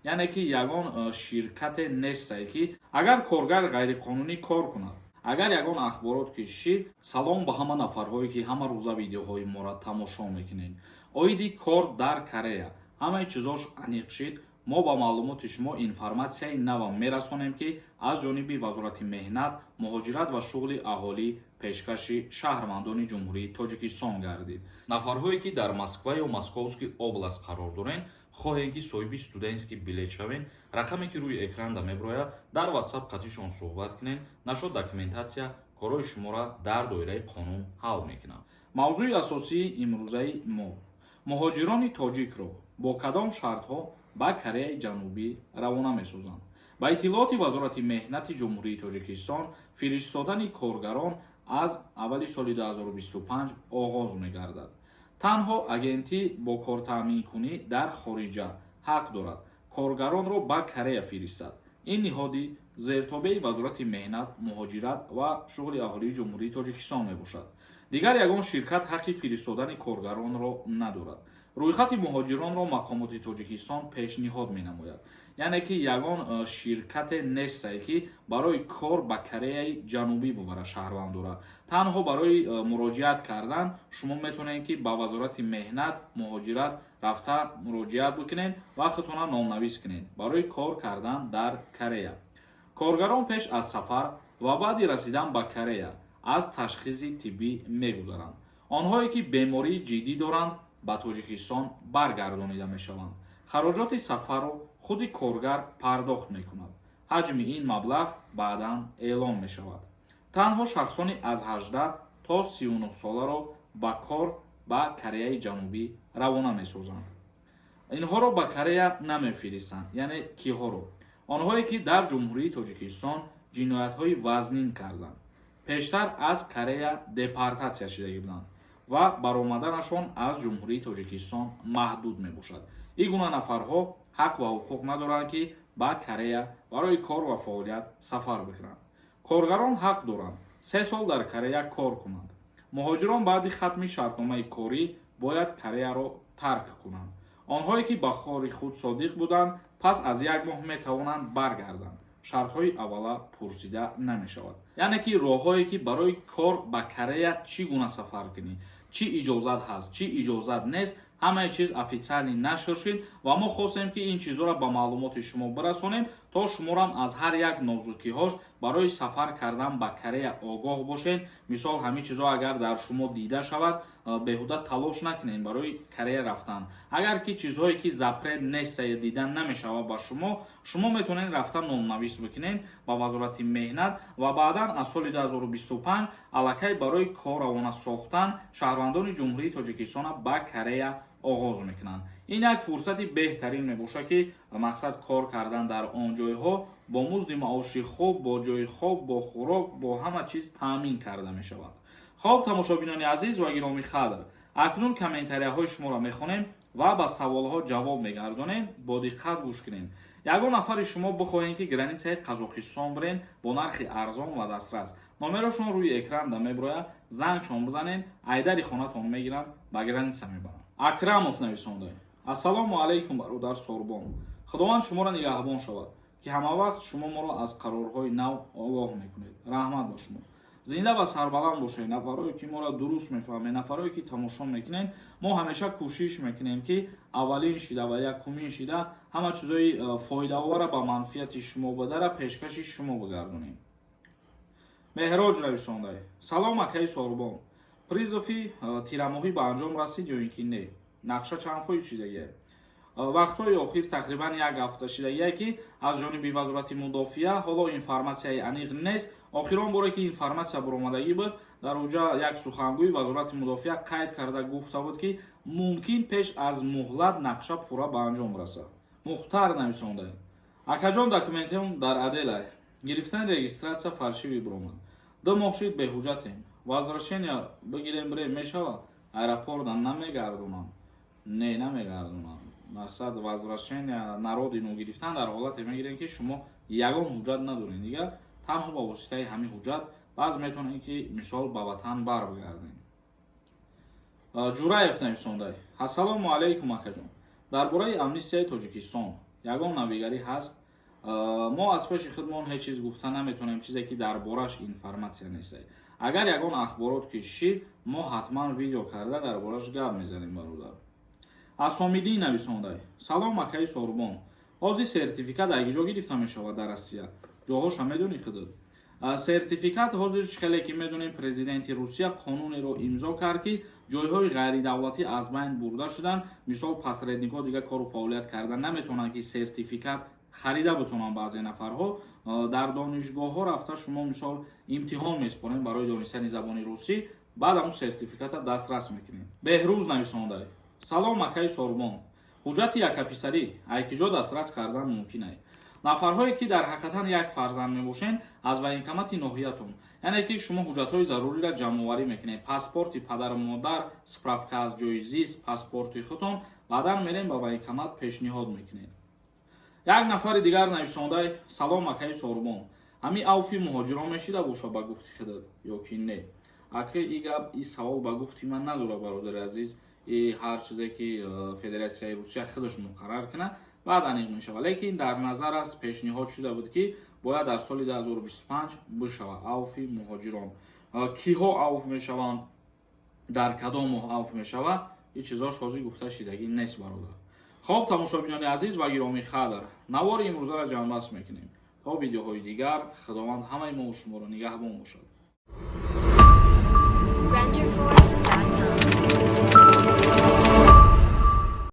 Яъне ки ягон ширкате нестае, ки агар коргар ғайриқонунӣ кор кунад, агар ягон ахборот кишид. Салом ба ҳама нафарҳое, ки ҳама рӯза видеоҳои моро тамошо мекунед. Оиди кор дар Корея ҳамаи чизош аниқ шид. Мо ба маълумоти шумо информатсияи нава мерасонем, ки аз ҷониби Вазорати меҳнат, муҳоҷират ва шуғли аҳолӣ пешкаши шаҳрвандони Ҷумҳурии Тоҷикистон гардид. Нафарҳое, ки дар Москва ё Московский область қарор дорен, хоҳем, ки соҳиби студентский билет шавен, рақаме, ки рӯи экранда меброяд, дар Ватсап қатишон суҳбат кунен. Нашод документация корҳои шуморо дар доираи қонун ҳал мекунад. Мавзӯи асосии имрӯзаи мо: муҳоҷирони тоҷикро бо кадом шартҳо ба Кореяи Ҷанубӣ равона месозанд? Ба иттилооти Вазорати меҳнати Ҷумҳурии Тоҷикистон, фиристодани коргарон аз аввали соли 2025 оғоз мегардад. Танҳо агентӣ бо кортаъминкунӣ дар хориҷа ҳақ дорад коргаронро ба Корея фиристад. Ин ниҳоди зертобеи Вазорати меҳнат, муҳоҷират ва шуғли аҳолии Ҷумҳурии Тоҷикистон мебошад. Дигар ягон ширкат ҳаққи фиристодани коргаронро надорад. Рӯйхати муҳоҷиронро мақомоти Тоҷикистон пешниҳод менамояд. Яъне ки ягон ширкате нестае, ки барои кор ба Кореяи Ҷанубӣ бубара шаҳрвандора. Танҳо барои муроҷиат кардан шумо метавонед, ки ба Вазорати меҳнат, муҳоҷират рафта муроҷиат бикунед ва худтона номнавис кунед барои кор кардан дар Корея. Коргарон пеш аз сафар ва баъди расидан ба Корея аз ташхиси тиббӣ мегузаранд. Онҳое, ки бемории ҷиддӣ доранд, ба Тоҷикистон баргардонида мешаванд. Хароҷоти сафарро худи коргар пардохт мекунад. Ҳаҷми ин маблағ баъдан эълон мешавад. Танҳо шахсони аз 18 то 39 соларо ба кор ба Кореяи Ҷанубӣ равона месозанд. Инҳоро ба Корея намефиристанд. Яъне киҳоро? Онҳое, ки дар Ҷумҳурии Тоҷикистон ҷиноятҳои вазнин карданд, пештар аз Корея депортатсия шудагӣ буданд ва баромаданашон аз Ҷумҳурии Тоҷикистон маҳдуд мебошад. Ин гуна нафарҳо ҳақ ва ҳуқуқ надоранд, ки ба Корея барои кор ва фаъолият сафар бикунанд. Коргарон ҳақ доранд 3 сол дар Корея кор кунанд. Муҳоҷирон баъди хатми шартномаи корӣ бояд Кореяро тарк кунанд. Онҳое, ки ба кори худ содиқ буданд, пас аз як моҳ метавонанд баргарданд. Шартҳои аввала пурсида намешавад. Яъне ки роҳҳое, ки барои кор ба Корея чӣ гуна сафар кунӣ, чӣ иҷозат ҳаст, чӣ иҷозат нест, ҳамаи чиз официально нашр шуд ва мо хостем, ки ин чизҳоро ба маълумоти шумо бирасонем, то шуморам аз ҳар як нозукиҳош барои сафар кардан ба Корея огоҳ бошед. Мисол, ҳамин чизҳо агар дар шумо дида шавад, беҳуда талош накунед барои Корея рафтан. Агар ки чизҳое, ки запрет нестае, дида намешавад ба шумо, шумо метавонед рафта номнавис бикунед ба Вазорати меҳнат ва баъдан аз соли 2025 аллакай барои кор равона сохтан шаҳрвандони Ҷумҳурии Тоҷикистона ба Корея оғоз мекунанд. Ин як фурсати беҳтарин мебошад, ки мақсад кор кардан дар он ҷойҳо бо музди маоши хуб, бо ҷои хоб, бо хӯрок, бо ҳама чиз таъмин карда мешавад. Хоб, тамошобинони азиз ва гиромӣ қадр, акнун комментарияҳои шуморо мехонем ва ба саволҳо ҷавоб мегардонем. Бо диққат гӯш кунем. Ягон нафари шумо бихоҳем, ки границаи Қазоқистон бирен бо нархи арзон ва дастрас, номерошон рӯи экранда меброяд, зангшон бизанен, айдари хонатон мегиранд, ба граница мебаранд. Акрамов нависонда: «Ассалому алайкум, бародар Сорбон. Худованд шуморо нигаҳбон шавад, ки ҳамавақт шумо моро аз қарорҳои нав огоҳ мекунед. Раҳмат ба шумо. Зинда ва сарбаланд бошед.» Нафарое, ки моро дуруст мефаҳмед, нафарое, ки тамошо мекунед, мо ҳамеша кӯшиш мекунем, ки аввалин шида ва якумин шида ҳама чизои фоидаовара, ба манфиати шумо будара пешкаши шумо бигардонем. Меҳроҷ нависондай: «Салом, акаи Сорбон. Призыви тирамоҳӣ ба анҷом расид ё ин ки не? Нақша чанд фоиз шидагия?» Вақтҳои охир, тақрибан як ҳафта шидагие, ки аз ҷониби Вазорати мудофиа ҳоло информатсияи аниқ нест. Охирон боре, ки информатсия баромадагӣ буд, дар уҷа як сухангӯи Вазорати мудофиа қайд карда гуфта буд, ки мумкин пеш аз муҳлат нақша пурра ба анҷом расад. Мухтар нависонда: «Акаҷон, документам дар отделай гирифтани регистрация фальшивый биромад. 2 моҳ шид беҳуҷҷатем. Возвращение бигирем, бирем, мешавад? Аэропорта намегардонам?» Не, намегардонам. Мақсад, возвращение на родину гирифтан дар ҳолате мегирем, ки шумо ягон ҳуҷҷат надоред дигар, танҳо ба воситаи ҳамин ҳуҷҷат баъз метавонед, ки мисол ба ватан барбигардед. Ҷураев нависондай: «Ассалому алайкум, акаҷон. Дар бораи амнистияи Тоҷикистон Ягон навигарӣ ҳаст? Мо аз пеши худмон ҳеҷ чиз гуфта наметавонем, чизе ки дар бораш информатсия нест. Агар ягон ахборот ки шид, мо ҳатман видео карда дар бораш гап мезанем, бародар. Асомиддин нависондай: «Салом, акаи Сорбон, ҳозир сертификат дар киҷо гирифта мешавад дар Россия? Ҷоҳоша медонӣ худат?» Сертификат ҳозир, чӣ хеле ки медонем, президенти Русия қонунеро имзо кард, ки ҷойҳои ғайридавлатӣ аз байн бурда шуданд. Мисол, посредникҳо дигар кору фаъолият карда наметавонанд, ки сертификат харида бутонанд. Баъзе нафарҳо дар донишгоҳҳо рафта, шумо, мисол, имтиҳон месупорем барои донистани забони русӣ, баъд ҳамун сертификата дастрас мекунем. Беҳрӯз нависондай: «Салом, акаи Сорбон, ҳуҷҷати якаписарӣ айкиҷо дастрас кардан мумкин ай?» Нафарҳое ки дар ҳақиқатан як фарзанд мебошед, аз военкомати ноҳиятон, яъне ки шумо ҳуҷҷатҳои заруриро ҷамъоварӣ мекунед: паспорти падару модар, справка аз ҷои зист, паспорти худтон, баъдан мерем ба военкомат, пешниҳод мекунед. Як нафари дигар нависондай: «Салом, акаи Сорбон, ҳами авфи муҳоҷирон мешида боша ба гуфти худат ё ки не?» Ака, и гап, и савол ба гуфти ман надора, бародари азиз. И ҳар чизе ки Федератсияи Русия худаш муқаррар кунад, баъд аниқ мешавад. Лекин дар назар аст, пешниҳод шуда буд, ки бояд дар соли 2025 бишавад авфи муҳоҷирон. Киҳо авф мешаванд, дар кадом моҳ авф мешавад, ин чизош ҳозир гуфта шидагӣ нест, бародар. Хоб, тамошобинони азиз ва гиромӣ қадр, навори имрӯзаро ҷамъбаст мекунем. То видеоҳои дигар, Худованд ҳамаи мо шуморо нигаҳбон бошад. Renderforest.com.